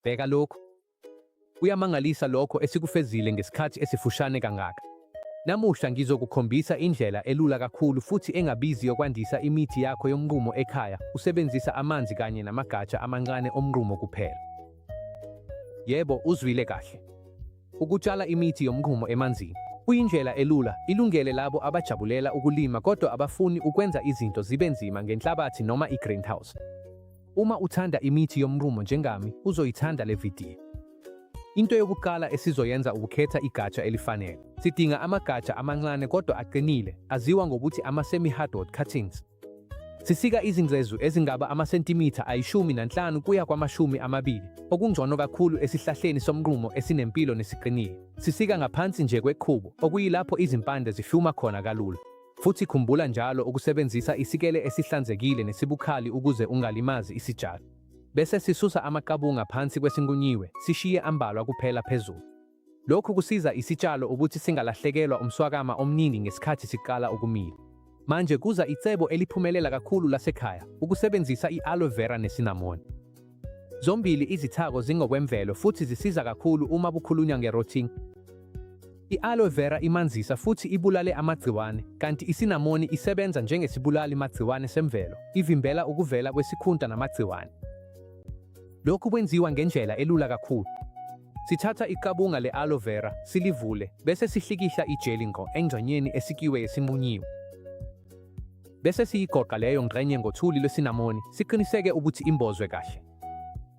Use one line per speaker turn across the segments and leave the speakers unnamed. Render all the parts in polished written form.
Bheka lokhu. Kuyamangalisa lokho esikufezile ngesikhathi esifushane kangaka. Namuhla ngizokukhombisa indlela elula kakhulu futhi engabizi yokwandisa imithi yakho yomnqumo ekhaya usebenzisa amanzi kanye namagatsha amancane omnqumo kuphela. Yebo, uzwile kahle. Ukutshala imithi yomnqumo emanzini kuyindlela elula, ilungele labo abajabulela ukulima kodwa abafuni ukwenza izinto zibe nzima ngenhlabathi noma i-greenhouse. Uma uthanda imithi yomnqumo njengami, uzoyithanda le vidiyo. Into yokuqala esizoyenza ukukhetha igatsha elifanele. Sidinga amagatsha amancane kodwa aqinile, aziwa ngokuthi ama-semi-hardwood cuttings. Sisika izingcezu ezingaba amasentimitha ayi-15 kuya kwama-20, okungcono kakhulu esihlahleni somnqumo esinempilo nesiqinile. Sisika ngaphansi nje kweqhubu, okuyilapho izimpande zihluma khona kalula. Futhi khumbula njalo ukusebenzisa isikele esihlanzekile nesibukhali ukuze ungalimazi isitshalo. Bese sisusa amaqabunga phansi kwesinqunyiwe, sishiye ambalwa kuphela phezulu. Lokhu kusiza isitshalo ukuthi singalahlekelwa umswakama omningi ngesikhathi siqala ukumila. Manje kuza icebo eliphumelela kakhulu lasekhaya, ukusebenzisa i-aloe vera nesinamoni. Zombili izithako zingokwemvelo futhi zisiza kakhulu uma kukhulunywa nge-rotting. I-aloe vera imanzisa futhi ibulale amagciwane, kanti isinamoni isebenza njengesibulali magciwane semvelo, ivimbela ukuvela kwesikhunta namagciwane. Lokhu kwenziwa ngendlela elula kakhulu. Sithatha iqabunga le-aloe vera, silivule, bese sihlikihla ijeli ngqo engxenyeni esikiwe yesinqunyiwe. Bese siyigoqa leyo ngxenye ngothuli lwesinamoni, siqiniseke ukuthi imbozwe kahle.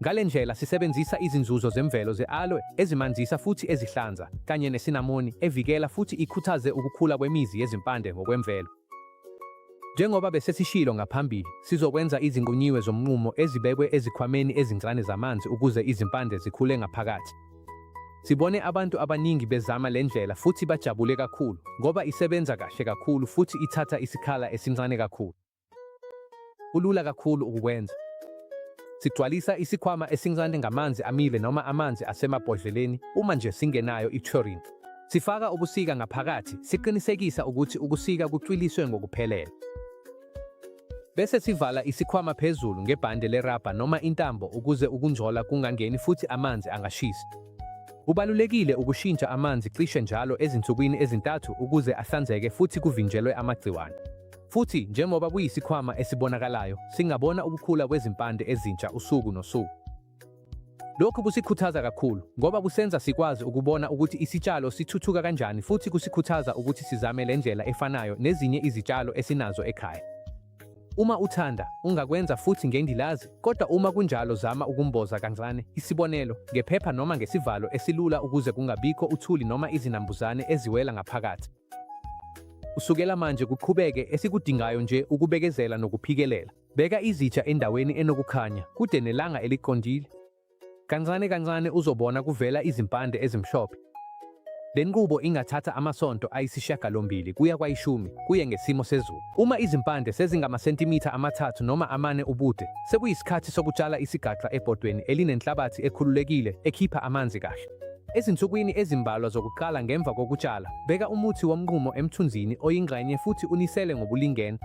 Ngale ndlela sisebenzisa izinzuzo zemvelo ze-aloe ezimanzisa futhi ezihlanza, kanye nesinamoni evikela futhi ikhuthaze ukukhula kwemizi yezimpande ngokwemvelo. Njengoba besesishilo ngaphambili, sizokwenza izinqunyiwe zomnqumo ezibekwe ezikhwameni ezincane zamanzi ukuze izimpande zikhule ngaphakathi. Sibone abantu abaningi bezama le ndlela futhi bajabule kakhulu ngoba isebenza kahle kakhulu futhi ithatha isikhala esincane kakhulu. Kulula kakhulu ukukwenza. Sigcwalisa isikhwama esincane ngamanzi amile noma amanzi asemabhodleleni uma nje singenayo i-chlorine. Sifaka ukusika ngaphakathi siqinisekisa ukuthi ukusika kucwiliswe ngokuphelele. Bese sivala isikhwama phezulu ngebhande lerabha noma intambo ukuze ukungcola kungangeni futhi amanzi angashisi. Kubalulekile ukushintsha amanzi cishe njalo ezinsukwini ezintathu ukuze ahlanzeke futhi kuvinjelwe amagciwane. Futhi njengoba kuyisikhwama esibonakalayo, singabona ukukhula kwezimpande ezintsha usuku nosuku. Lokhu kusikhuthaza kakhulu ngoba kusenza sikwazi ukubona ukuthi isitshalo sithuthuka kanjani futhi kusikhuthaza ukuthi sizame le ndlela efanayo nezinye izitshalo esinazo ekhaya. Uma uthanda, ungakwenza futhi ngengilazi, kodwa uma kunjalo zama ukumboza kancane, isibonelo, ngephepha noma ngesivalo esilula ukuze kungabikho uthuli noma izinambuzane eziwela ngaphakathi. Kusukela manje kuqhubeke, esikudingayo nje ukubekezela nokuphikelela. Beka izitsha endaweni enokukhanya, kude nelanga eliqondile. Kancane kancane uzobona kuvela izimpande ezimhlophe. Le nqubo ingathatha amasonto ayisishiyagalombili kuya kwayishumi, kuye ngesimo sezulu. Uma izimpande sezingamasentimitha 3 noma 4 ubude, sekuyisikhathi sokutshala isigaxa ebhodweni elinenhlabathi ekhululekile ekhipha amanzi kahle. Ezinsukwini ezimbalwa zokuqala ngemva kokutshala, beka umuthi womnqumo emthunzini oyingxenye futhi unisele ngobulingene.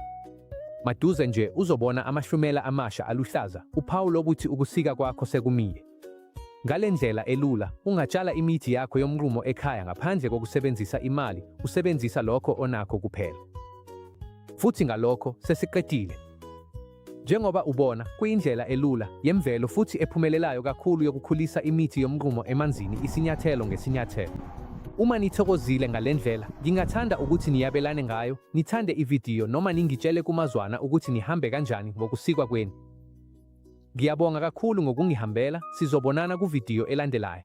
Maduze nje uzobona amahlumela amasha aluhlaza, uphawu lokuthi ukusika kwakho sekumile. Ngale ndlela elula, ungatshala imithi yakho yomnqumo ekhaya ngaphandle kokusebenzisa imali, usebenzisa lokho onakho kuphela. Futhi ngalokho sesiqedile. Njengoba ubona, kuyindlela elula, yemvelo futhi ephumelelayo kakhulu yokukhulisa imithi yomnqumo emanzini isinyathelo ngesinyathelo. Uma nithokozile ngale ndlela, ngingathanda ukuthi niyabelane ngayo, nithande ividiyo noma ningitshele kumazwana ukuthi nihambe kanjani ngokusikwa kwenu. Ngiyabonga kakhulu ngokungihambela, sizobonana kuvidiyo elandelayo.